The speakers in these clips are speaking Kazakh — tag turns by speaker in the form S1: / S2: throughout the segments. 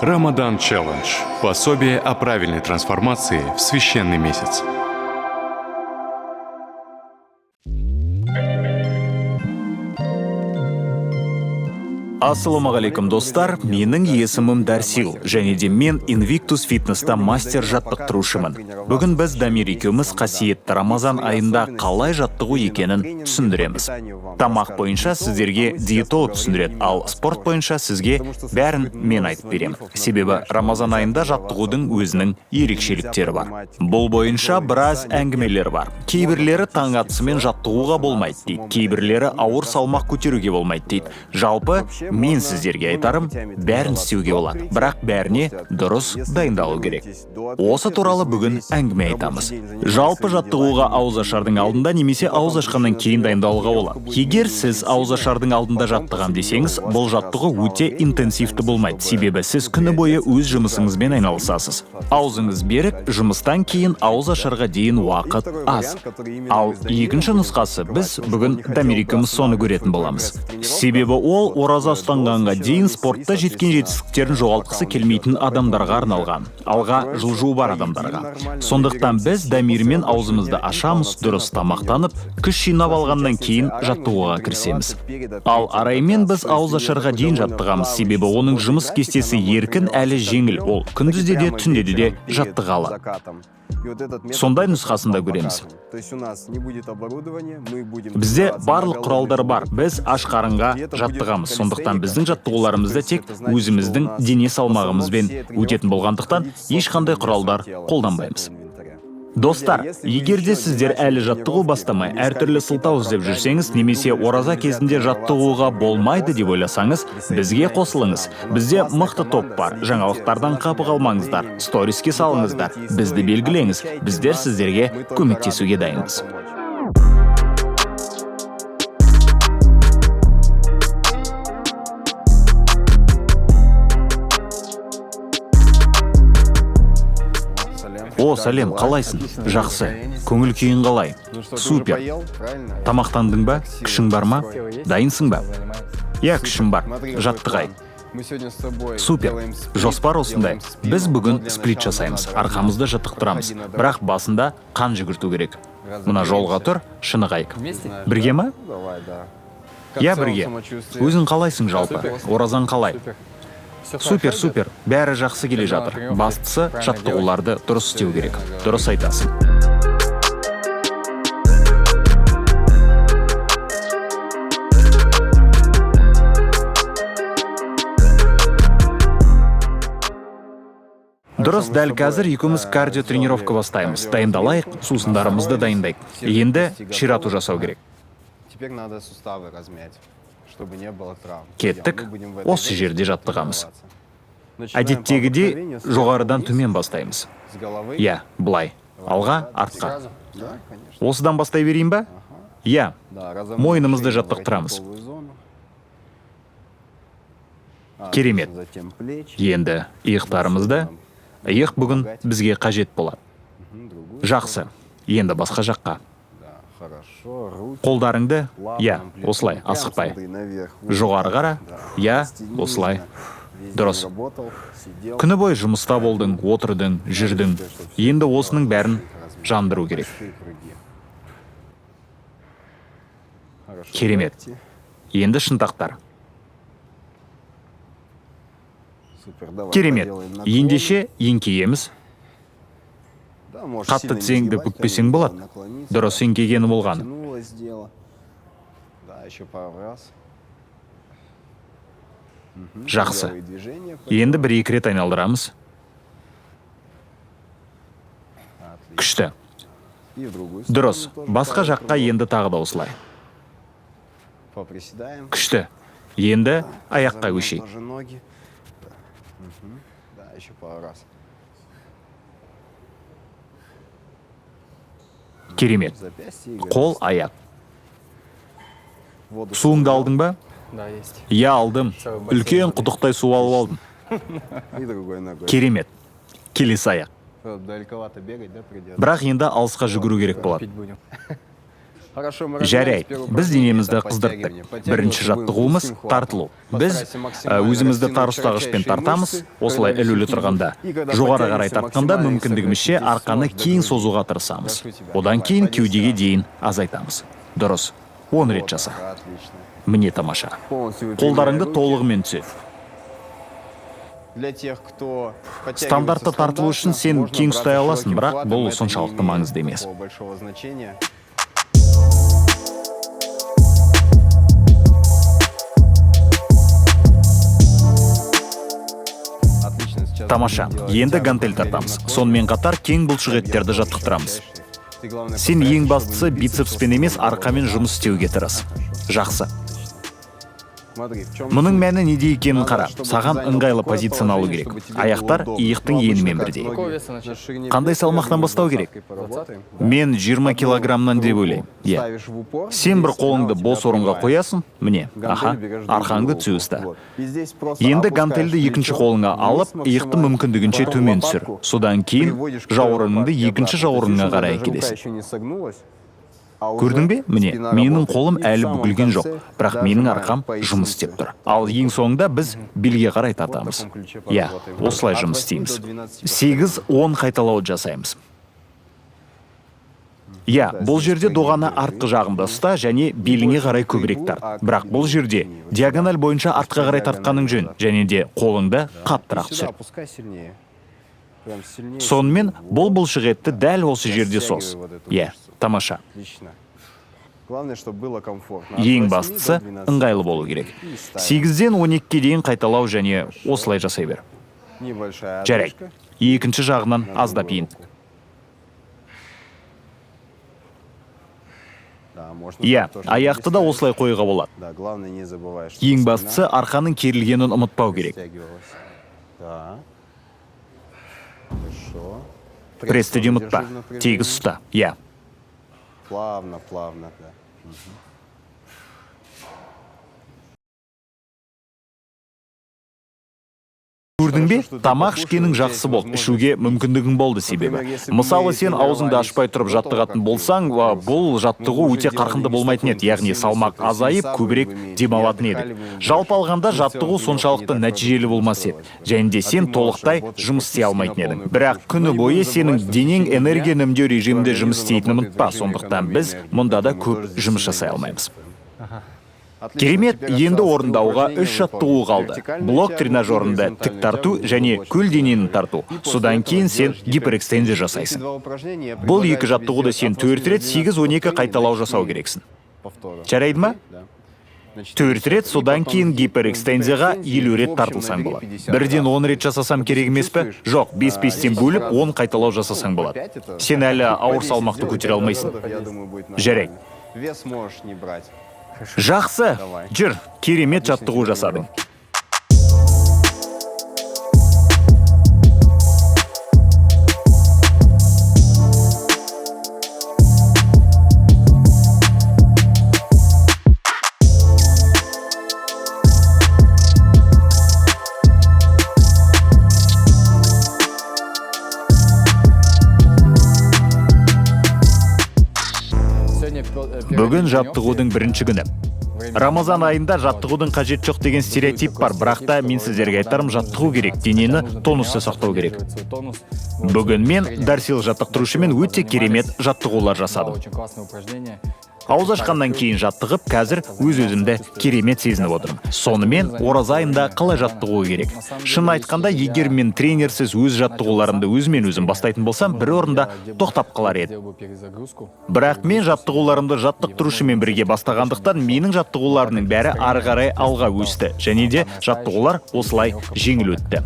S1: Рамадан Челлендж. Пособие о правильной трансформации в священный месяц.
S2: Ассалаумағалейкум, достар! Менің есімім Дарсил және де мен Invictus Fitnessта мастер жаттықтырушымын. Бүгін біз Дамир екеуміз қасиетті Рамазан айында қалай жаттығу екенін түсіндіреміз. Тамақ бойынша сіздерге диетолог түсіндіреді, ал спорт бойынша сізге бәрін мен айтып беремін. Себебі Рамазан айында жаттығудың өзінің ерекшеліктері бар. Бұл бойынша біраз әңгімелер бар. Кейбірлері таң атысымен жаттығуға болмайды дейді, кейбірлері ауыр салмақ көтеруге болмайды дейді. Жалпы, мен сіздерге айтарым: бәрін істеуге болады, бірақ бәріне дұрыс дайындалу керек. Осы туралы бүгін әңгіме айтамыз. Жалпы, жаттығуға ауыз ашардың алдында немесе ауыз ашқаннан кейін дайындалуға болады. Егер сіз ауыз ашардың алдында жаттығам десеңіз, бұл жаттығу өте интенсивті болмайды, себебі сіз күні бойы өз жұмысыңызбен айналысасыз, аузыңыз берік, жұмыстан кейін ауыз ашарға дейін уақыт аз. Ал екінші нұсқасы, біз бүгін Дамир екеуміз соны көретін боламыз, себебі ол ораза ұстанғанға дейін спортта жеткен жетістіктерін жоғалтқысы келмейтін адамдарға арналған, алға жылжуы бар адамдарға. Сондықтан біз Дамирмен аузымызды ашамыз, дұрыс тамақтанып, күш жинап алғаннан кейін жаттығуға кірісеміз. Ал Араймен біз ауыз ашарға дейін жаттығамыз, себебі оның жұмыс кестесі еркін әрі жеңіл, ол күндізде де, түнде де жаттыға алады. Сондай нұсқасын да көреміз. Бізде барлық құралдар бар, біз аш қарынға жаттығамыз. Сондықтан біздің жаттығуларымызда тек өзіміздің дене салмағымызбен өтетін болғандықтан, ешқандай құралдар қолданбаймыз. Достар, егер де сіздер әлі жаттығу бастамай, әртүрлі сылтау іздеп жүрсеңіз немесе ораза кезінде жаттығуға болмайды деп ойласаңыз, бізге қосылыңыз. Бізде мықты топ бар. Жаңалықтардан қапы қалмаңыздар, сториске салыңыздар, бізді белгілеңіз. Біздер сіздерге көмектесуге дайынбыз. О, сәлем, қалайсың? Жақсы. Көңіл күйің қалай? Супер. Тамақтандың ба? Күшің бар ма? Дайынсың ба? Иә, күшім бар. Жаттығайық. Супер. Жоспар осындай: біз бүгін сплит жасаймыз, арқамызды жаттықтырамыз, бірақ басында қан жүгірту керек. Мына жолға тұр, шынығайық. Бірге ма? Иә, бірге. Өзің қалайсың жалпы? Оразаң қалай? Супер, супер, бәрі жақсы келе жатыр. Бастысы, жаттығуларды дұрыс істеу керек. Дұрыс айтасың. Дұрыс, дәл қазір екеуміз кардио тренировка бастаймыз. Дайындалайық, сусындарымызды дайындайық. Енді ширату жасау керек.
S3: Теперь надо суставы размять, чтобы не было травм.
S2: Кеттік, осы жерде жаттығамыз. Әдеттегідей жоғарыдан төмен бастаймыз. Иә, былай. Алға, артқа. Осыдан бастай берейін ба? Иә. Мойнымызды жаттықтырамыз. Керемет. Енді иықтарымызды. Иық бүгін бізге қажет болады. Жақсы. Енді басқа жаққа. Қолдарыңды, иә, осылай, асықпай. Жоғары қара, иә, осылай. Дұрыс. Күні бойы жұмыста болдың, отырдың, жүрдің. Енді осының бәрін жандыру керек. Керемет. Енді шынтақтар. Керемет. Ендеше еңкейеміз. Қатты тізеңді бүкпесең болады. Дұрыс, еңкейгені болғаны.
S3: Да, еще пару раз.
S2: Жақсы. Енді бір екі рет айналдырамыз. Күшті. Дұрыс. Басқа жаққа енді тағы да осылай. Күшті. Енді аяққа көшейік.
S3: Тоже ноги. Да, еще пару раз.
S2: Керемет.
S3: Запястье.
S2: Қол, аяқ.
S3: Воду.
S2: Суыңды алдың ба?
S4: Да, есть.
S2: Иә, алдым. Үлкен құдықтай су алып алдым.
S3: И другой ногой.
S2: Керемет. Келесі аяқ.
S3: Далековато бегать, да, придется?
S2: Бірақ енді алысқа жүгіру керек болады.
S4: Пить будем.
S2: Жарайды, біз денемізді қыздырттық. Бірінші жаттығуымыз тартылу. Біз өзімізді тар ұстағышпен тартамыз, осылай ілулі тұрғанда. Жоғары қарай тартқанда мүмкіндігімізше арқаны кең созуға тырысамыз. Одан кейін кеудеге дейін азайтамыз. Дұрыс, 10 рет жаса. Міне тамаша. Қолдарыңды толығымен түзет. Стандартты тартылу үшін сен кең ұстай аласың, бірақ бұл соншалықты маңызды емес. Тамаша, енді гантель тартамыз. Сонымен қатар кең бұлшық еттерді жаттықтырамыз. Сен ең бастысы бицепспен емес, арқамен жұмыс істеуге тырыс. Жақсы. Мұның мәні неде екенін қара. Саған ыңғайлы позицияны алу керек. Аяқтар иықтың енімен бірдей. Қандай салмақтан бастау керек? Мен 20 килограммнан деп ойлаймын. Иә. Сен бір қолыңды бос орынға қоясың, міне, аха, арқаңды түзу ұста. Енді гантельді екінші қолыңа алып, иықты мүмкіндігінше төмен түсір. Содан кейін жауырыныңды екінші жауырыныңа қарай әкелесің. Көрдің бе? Міне, менің қолым әлі бүгілген жоқ, бірақ менің арқам жұмыс істеп тұр. Ал ең соңында біз белге қарай тартамыз. Иә, осылай жұмыс істейміз. 8-10 қайталау жасаймыз. Иә, бұл жерде доғаны артқы жағында ұста және беліңе қарай көбірек тарт. Бірақ бұл жерде диагональ бойынша артқа қарай тартқаның жөн, және де қолыңды қаттырақ түсір. Сонымен бұл бұлшық етті дәл осы жерде соз. Иә, тамаша. Ең бастысы ыңғайлы болу керек. 8-ден 12-ге дейін қайталау және осылай жасай бер. Жарайды. Екінші жағынан аздап ең. Иә, аяқты да осылай қоюға болады. Ең бастысы арқаның керілгенін ұмытпау керек. Прессті де ұмытпа. Тегіс ұста. Иә.
S3: Плавно, плавно, да.
S2: Көрдің бе? Тамақ ішкенің жақсы болды, ішуге мүмкіндігің болды себебі. Мысалы, сен аузыңды ашпай тұрып жаттығатын болсаң, бұл жаттығу өте қарқынды болмайтын еді, яғни салмақ азайып, көбірек демалатын едік. Жалпы алғанда жаттығу соншалықты нәтижелі болмас еді, және де сен толықтай жұмыс істей алмайтын едің. Бірақ күні бойы сенің денең энергия үнемдеу режимінде жұмыс істейтінін ұмытпа, сондықтан біз мұнда да көп жұмыс жасай алмаймыз. Керемет, енді орындауға 3 жаттығу қалды. Блок тренажерында тік тарту және көлденеңін тарту. Содан кейін сен гиперэкстензия жасайсың. Бұл екі жаттығуды сен 4 рет 8-12 қайталау жасау керексің. Жарайды ма? 4 рет, содан кейін гиперэкстензияға 50 рет тартылсаң болады. Бірден 10 рет жасасам керек емес пе? Жоқ, 5-5-тен бөліп 10 қайталау жасасаң болады. Сен әлі ауыр салмақты көтере алмайсың. Жарайды.
S3: Вес можешь не брать.
S2: Жақсы, жүр, керемет жаттығу жасадың. Бүгін жаттығудың бірінші күні. Рамазан айында жаттығудың қажет жоқ деген стереотип бар, бірақ та мен сіздерге айтарым, жаттығу керек, денені тонуста сақтау керек. Бүгін мен Дарсил жаттықтырушымен өте керемет жаттығулар жасадым. Ауыз ашқаннан кейін жаттығып, қазір өз-өзімді керемет сезініп отырмын. Сонымен ораза айында қалай жаттығу керек? Шын айтқанда, егер мен тренерсіз өз жаттығуларымды өзімен өзім бастайтын болсам, бір орында тоқтап қалар едім. Бірақ мен жаттығуларымды жаттықтырушымен бірге бастағандықтан, менің жаттығуларымның бәрі ары қарай алға өсті, және де жаттығулар осылай жеңіл өтті.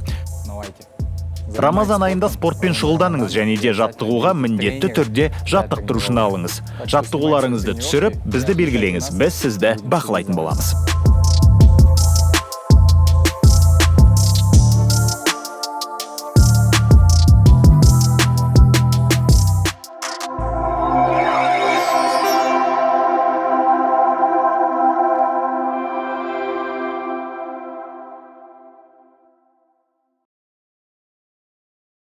S2: Рамазан айында спортпен шұғылданыңыз және де жаттығуға міндетті түрде жаттықтырушыны алыңыз. Жаттығуларыңызды түсіріп, бізді белгілеңіз, біз сізді бақылайтын боламыз.